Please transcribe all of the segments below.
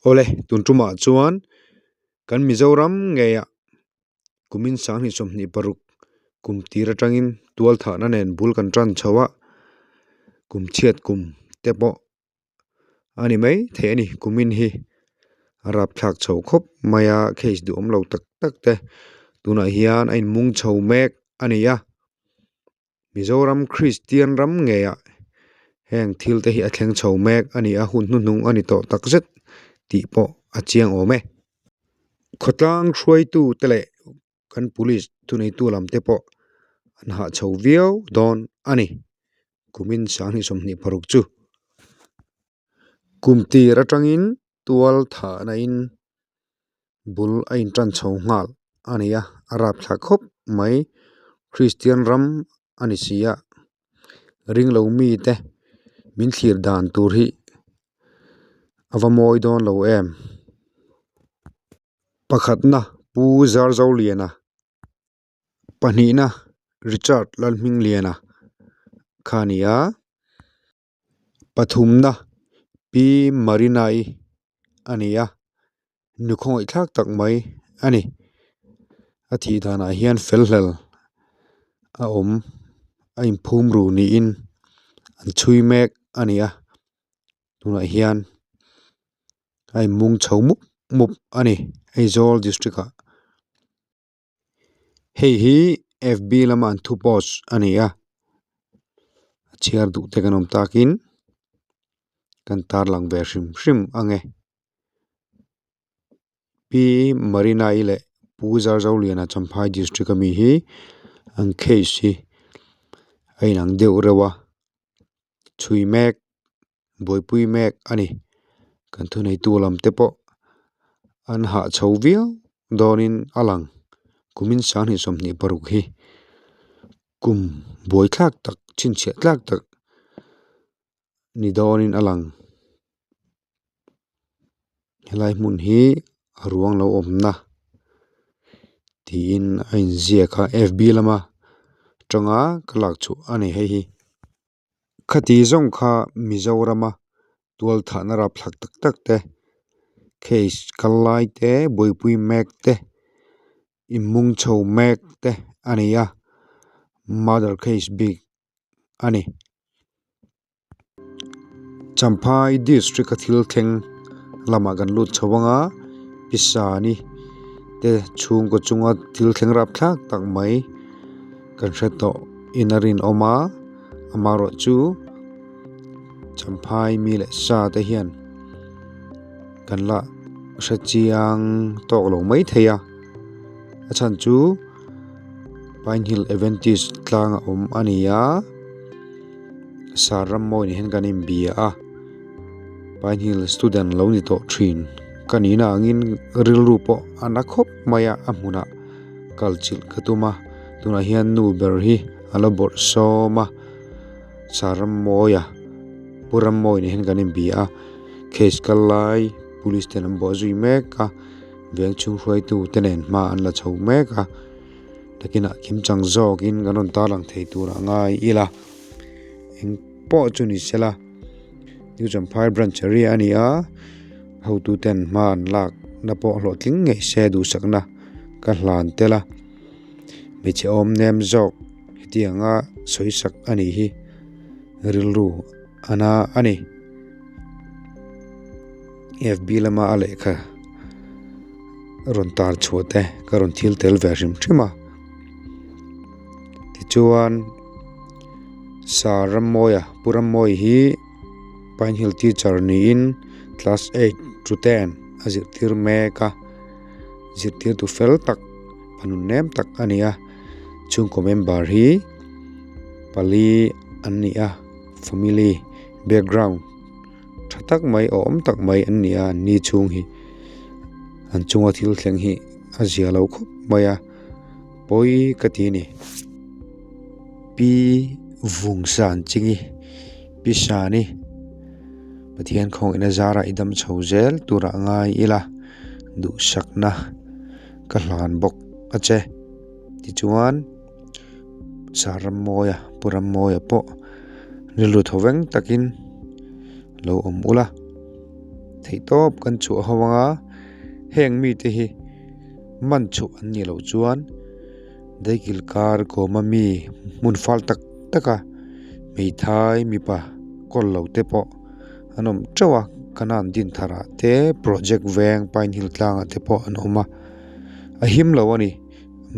Awle, tun tumah chuan kan Mizoram ngeiah kumin 2026 kum tir atangin tualthahna nen bul kan tan chho a, kum chhiat kum te pawh a ni mai thei a ni. Kumin hi a rapthlak chho khawp mai a, case duhawm lo tak tak te tunah hian a inmung chho mek a ni a. Mizoram Kristian ram ngeiah heng thil te hi a thleng chho mek a ni a, hun hnuhnung a ni tawh tak zet tih pawh a chiang awm e. Khawtlang hruaitu te leh kan police thuneitu lam te pawh an hah chho viau dawn a ni kumin 2026 chu. Kum tir atangin tual thahna in bul a intan chho nghal a ni a, a rapthlak khawp mai. Kristian ram a ni si a, ringlo mite min thlir dan tur hi a va mawi dawn lo em. Pakhatna Pu Zarzoliana. Pahnihna Richard Lalhmingliana kha a ni a. Pathumna Pi Marina-i a ni a, nu khawngaih thlak tak mai a ni. A thih danah hian fel hlel a awm a inphum ru niin an chhui mek a ni a, tunah hian a inmung chho mup mup a ni Aizawl district ah. Hei hi fb lama an thu post a ni a a chhiar duh te kan awm takin kan tarlang ve hrim hrim ang e Pi Marina-i leh Pu Zarzoliana Champhai district ami hi an case hi a inang deuh reuh a chhui mek. buaipui mek a ni kan thuneitu lam te pawh an hah chho viau dawnin a lang kumin 2026 hi kum buai thlak tak chhinchhiah tlak tak ni dawnin a lang helai hmun hi a ruang lo awmna tiin a inziak a fb lama tanga ka lak chhuah a ni hei hi. Khati zawng kha Mizorama tualthahna rapthlak tak tak te, case kal lai te, buaipui mek te, inmung chho mek te a ni a, murder case bik a ni. Champhai district a thil thleng lamah kan lut chho ang a, Pisani te chhungkaw chunga thil thleng rapthlak tak mai kan hre tawh in a rinawm a. Amaherawh chu Champhai mi leh sa te hian kan la hre chiang tawk lo mai thei a a chhan chu Pine Hill Adventist tlang a awm a ni a sar ram mawi ni hian kan inbia a Pine Hill student lo ni tawh thin ka nihna angin rilru pawh a na khawp mai a a hmunah kal chilh ka tum a tunah hian nu ber hi. A la bawrh sawm a Saramawia Pu Rammawi nen hian kan inbia a case kal lai police ten an bawh zui mek a veng chhung hruaitu te nen hma an la chho mek a takinah kim chang zawkin kan rawn tarlang thei tur a ngai ila eng pawh chu ni sela New Champhai branch area a ni a hotu ten hma an lak na pawh hlawhtling ngei se duhsakna ka hlan tel a. Hmeichhe awm nem zawk hetianga sawi sak a nih hi rilru a na a ni. Fb lama a lehkha rawn tar chhuah te ka rawn thil tel ve hrim hrim a tichuan Sir Rammawia Pu Rammawi hi Pine Hill teacher niin class eight to ten a zirtir mek a zirtirtu fel tak. a nun nem tak a ni a chhungkaw member hi pali an ni a family background tha tak mai awhawm tak mai an ni a an ni chhung hi an chunga thil thleng hi a zia lo khawp mai a pawi ka ti a ni. Pi Vungsan Chingi Pi Sani Pathian khawngaihna zarah i dam chho zel turah ngai ila duhsakna. Ka hlan bawk a che tichuan Sir Rammawia Pu Rammawia pawh rilru thaw veng takin lo awm ula. Theihtawp kan chhuah ho anga heng mite hi man chhuah an nih loh chuan daikil kar kawma mi hmun fal tak tak a hmeithai mipa kawl lo te pawh an awm teuh a kanan din thar ah te project veng pine hill tlang ah te pawh an awm a a him lo a ni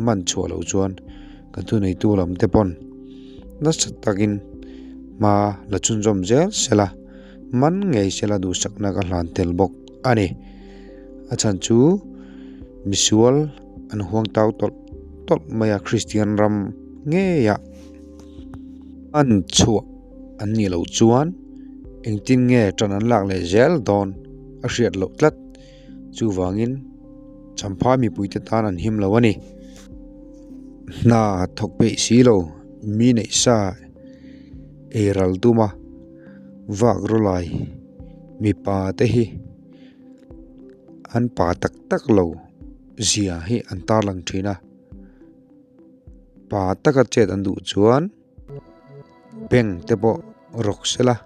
man chhuah loh chuan kan thuneitu lam te pawn nasa takin hma la chhunzawm zel sela man ngei sela duhsakna ka hlan tel bawk a ni a chhan chu misual an huang tau tawlh tawlh mai a Kristian ram ngei ah an chhuah an nih loh chuan engtin nge tan an lak leh zel dawn a hriat loh tlat chuvangin Champhai mipuite tan an him lo a ni. Hna thawk peih si lo mi neih sa ei ral tum a vak rawlai mipa te hi an pa tak tak lo zia hi an tarlang thin a pa taka chet an duh chuan bank te pawh rawk sela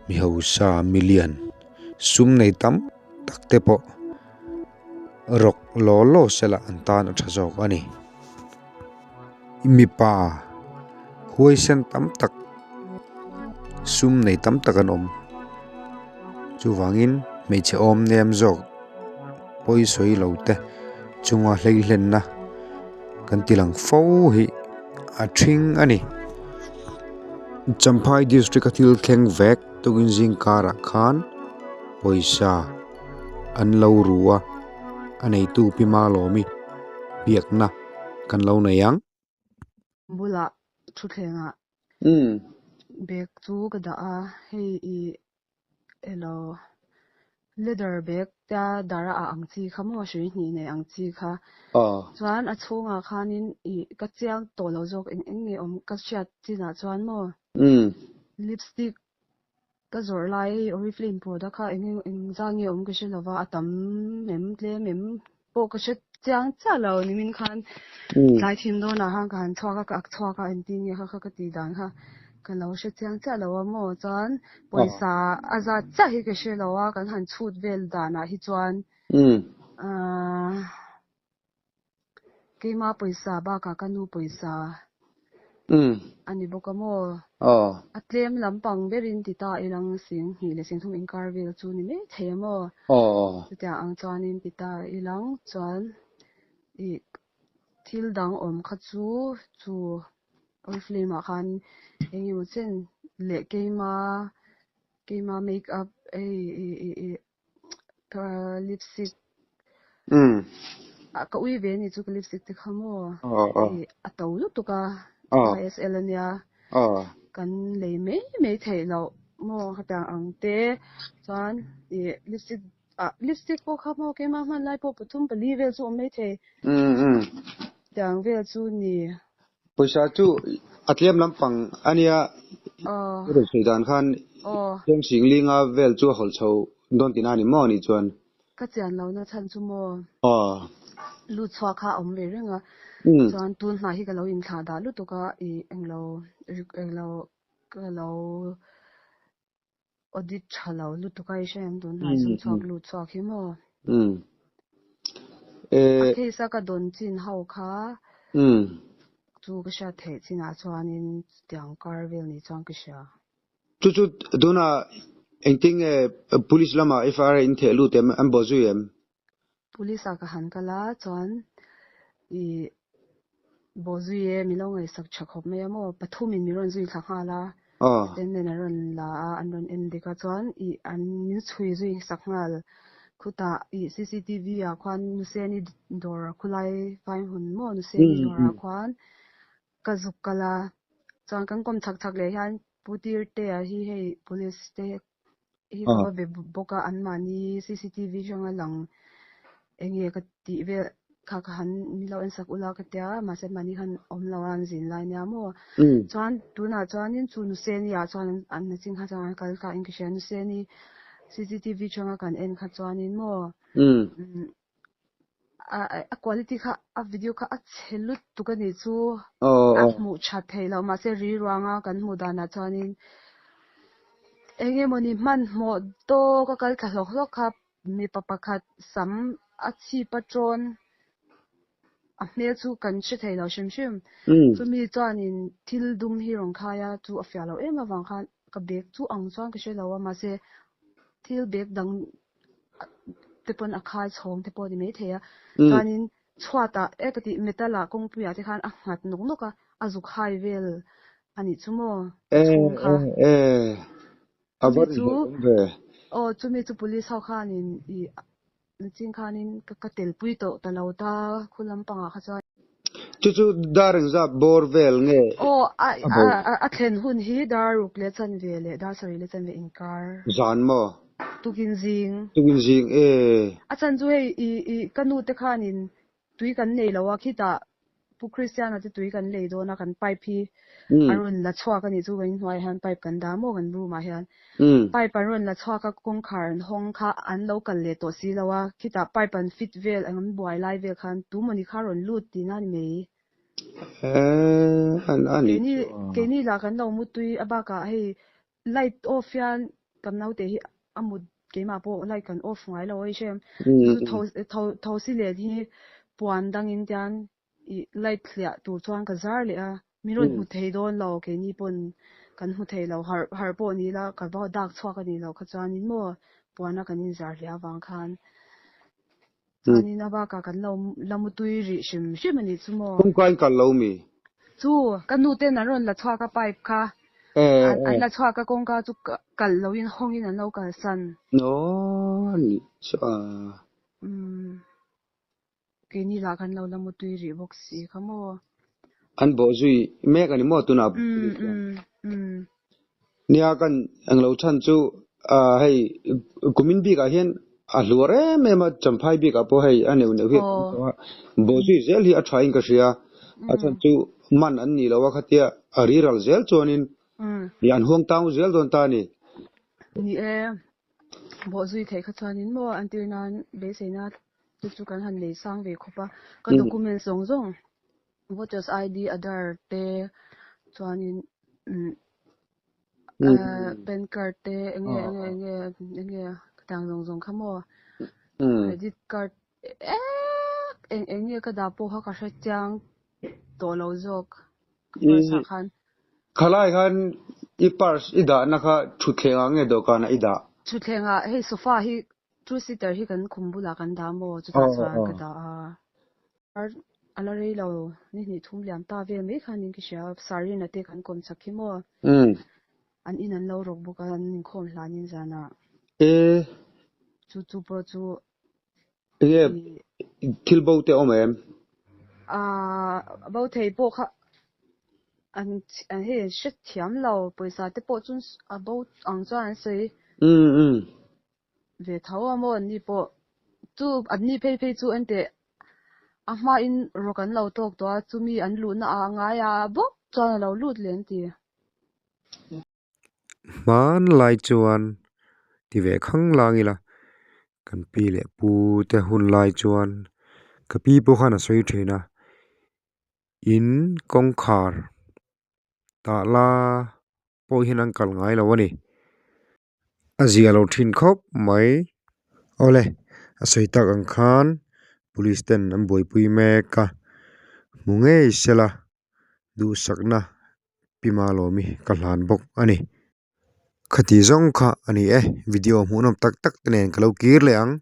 mi hausa milian sum nei tam tak te pawh rawk law law sela an tan a tha zawk a ni. Mipa huaisen tam tak sum nei tam tak an awm chuvangin hmeichhe awm nem zawk pawi sawi lo te chunga hleihlenna kan ti lang fo hi a ṭhing a ni. Champhai district a thil thleng vek tukin zing karah khan pawisa an lo ru a a neitu Pi Malawmi biakna kan lo nei ang. Bulah thutthlengah bag chu ka dah a, hei i elo leather bag tia dara ah ang chi kha maw hrui hnih nei ang chi kha chuan a chhungah khanin i ka chiang tawh lo zawk eng eng nge awm ka hriat chinah chuan maw lipstick Ka zawrh lai hei Oriflame product kha eng eng zan nge awm ka hre lova a tam em tlem em pawh ka hre chiang chiah lo nimin khan tlai thim dawnah khan ka han chhuak a ka ak chhuak a engtin nge kha kha ka tih dan kha ka lo hre chiang chiah lo a maw chuan pawisa a zat chiah hi ka hre lo a kan han chhut vel danah hi chuan ahh Keima pawisa bakah ka nu pawisa a ni bawk a maw? A tlem lampang berin ti ta ilang sing hnih leh sing thum inkar vel chu ni mai thei a maw? Chutiang ang chuanin ti ta ilang chuan ih thil dang awm kha chu chu Oriflame ah khan eng emaw chen leh keima keima make up hei ih ih ih Ka lipstick ka ui ve ni chu ka lipstick te kha maw a to lutuk a YSL ania kan lei mai mai theih loh maw khatiang ang te chuan ih lipstick ah lipstick pawh kha maw keimah hman lai pawh pathum pali vel chu awm mai thei tiang vel chu ni. Pawisa chu a tlem lampang ania i rawn sawi dan khan tlem sing linga vel chu a hawlh chho dawn tihna a ni maw anih chuan? Ka chian lohna chhan chu maw lut chhuak kha a awm ve reng a, chuan tun hma hi ka lo inthlah dah lutuk a i englo englo ka lo audit tha lo lutuk a i hre em tun hnai sum chhuak lut chhuak hi maw? A case a ka dawn chin ho kha chu ka hriat theih chinah chuanin chutiang kar vel ni chuan ka hria. Chu chu tuna engtin nge police lama FIR in theh lut em an bawh zui em? Police ah ka han kal a chuan i bawh zui e min lo ngaihsak tha khawp mai a maw pathum in min rawn zui thla nghal a statement an rawn la a an rawn en dik a chuan i an min chhui zui sak nghal khutah i cctv ah khuan Nuseni dawr khulai fai hun maw Nuseni dawr ah khuan ka zuk kal a chuan kan kawm chak chak leh hian Pu Tirtea hi hei police te hi ka va be bawk a anmahni cctv atanga lang eng nge ka tih vel kha ka han min lo en sak ula ka tia mahse mahni khan awm lo a an zin lai nia maw chuan tunah chuanin chu Nuseni ah chuan an nachin kha chuan an kal ta in ka hria Nuseni cctv atanga kan en kha chuanin maw a quality kha a video kha a chhe lutuk a nih chu a hmuh that theih loh mahse ri ruanga kan hmuh danah chuanin Eng emawni hmanhmawh tawk a kal thla hlawk hlawk kha mipa pakhat sam a chhip a tawn a hmel chu kan hre thei lo hrim hrim. Chumi chuanin thil dum hi rawn khai a, chu a fiah loh em avang khan ka bag chu ang chuan ka hre lo a, mahse thil bag dang te pawn a khai chhawng te pawh a ni maithei a. Chuanin chhuatah e ka tih metal ah kawngpuiah te khan a nghat nawk nawk a, a zuk hai vel a nih chu maw a chhung kha. Chumi chu aw chumi chu police ho khanin ih Nachin khanin ka telpui tawh ta lo ta khu lampangah kha chuan. Chu chu dar engzat bawr vel nge Aw a thlen hun hi dar ruk leh chanve leh dar sarih leh chanve inkar. Zan maw? Tukin zing. Tukin zing e. A chhan chu hei i i ka nu te khanin Tui kan nei lo a, khitah Pu Christiana te tui kan lei dawn a, kan pipe hi a rawn la chhuak a nih chu, kan inhnuaiah hian pipe kan dah maw kan room ah hian. Pipe an rawn la chhuak a, kawngkhar an hawng kha an lo kal leh tawh si lo a, khitah pipe an fit vel an buai lai vel khan tu mawni kha a rawn lut tihna a ni mai. Keini keini lah kan lo mutui a bakah hei Light off hian kan naute hi a mut keimah pawh light kan off ngai lo a i hrem. Chu tho tho tho si let hi puan dangin tian ih light hliah tur chuan ka zar leh a, min rawn hmu thei dawn lo keini pawn kan hmu thei lo harh harh pawh ni ila ka va dak chhuak a ni loh kha chuanin maw puana kan inzar hliah avang khan Chuanin a bakah kan lo la mutui rih hrim hrim a nih chu maw? Kawngka in kal lo mi? Chu, ka nu ten an rawn la chhuak a pipe kha. An la chhuak a kawngka chu kal loin hawngin an lo kalsan. Aw, a nih chu a. Umm, keini lah kan lo la mutui rih bawk si kha maw? An bawh zui mek a ni maw tunah police hian? Nia kan englo chhan chu hei kumin bikah hian a hluar em em a, Champhai bikah pawh hei a neuh neuh hi a tam tawh a, bawh zui zel hi a tha in ka hria, a chhan chu man an nih loh a khatia a riral zel chuanin an huang tang zel dawn ta a ni. Ni e, bawh zui theih kha chuanin maw an tir nan beiseina te chu kan han nei sang ve khawp a, ka documents zawng zawng Voters ID, Aadhaar te chuanin PAN card te enge enge enge enge khatiang zawng zawng kha maw credit card ek eng eng nge ka dah pawh kha ka hre chiang tawh lo zawk ka purse ah khan. Khalai khan i purse i dahna kha thutthleng ah nge dawhkan ah i dah? Thutthleng ah hei sofa hi two seater hi kan khum bulah kan dah maw chutah chuan ka dah a. A la rei lo, ni hnih thum liam ta vel mai khan in ka hria, Sarina te kan kawm chak hi maw? An in an lo rawk bawk a, an inkhawm hlanin zanah. Chu chu pawh chu Enge thil bo te awm em? A bo thei pawh kha an hei an hre thiam lo, pawisa te pawh chu a bo ang chuan an sawi. Ve tho a maw anni pawh chu anni phei phei chu enteh a hmain rawk an lo tawk tawh a chumi an luhna ah a ngai a bawk chuan a lo lut leh an ti. Hmanlai chuan ti ve khang lang ila kan pi leh pu te hun lai chuan ka pi pawh khan a sawi thin a in kawngkhar tah la pawh hian an kal ngai lo a ni. A zia lo thin khawp mai. Awle, a sawi tak ang khan police ten an buaipui mek a, hmu ngei sela duhsakna pi Malawmi ka hlan bawk a ni. Khati zawng kha a ni e, video hmuhnawm tak tak te nen ka lo kir leh ang.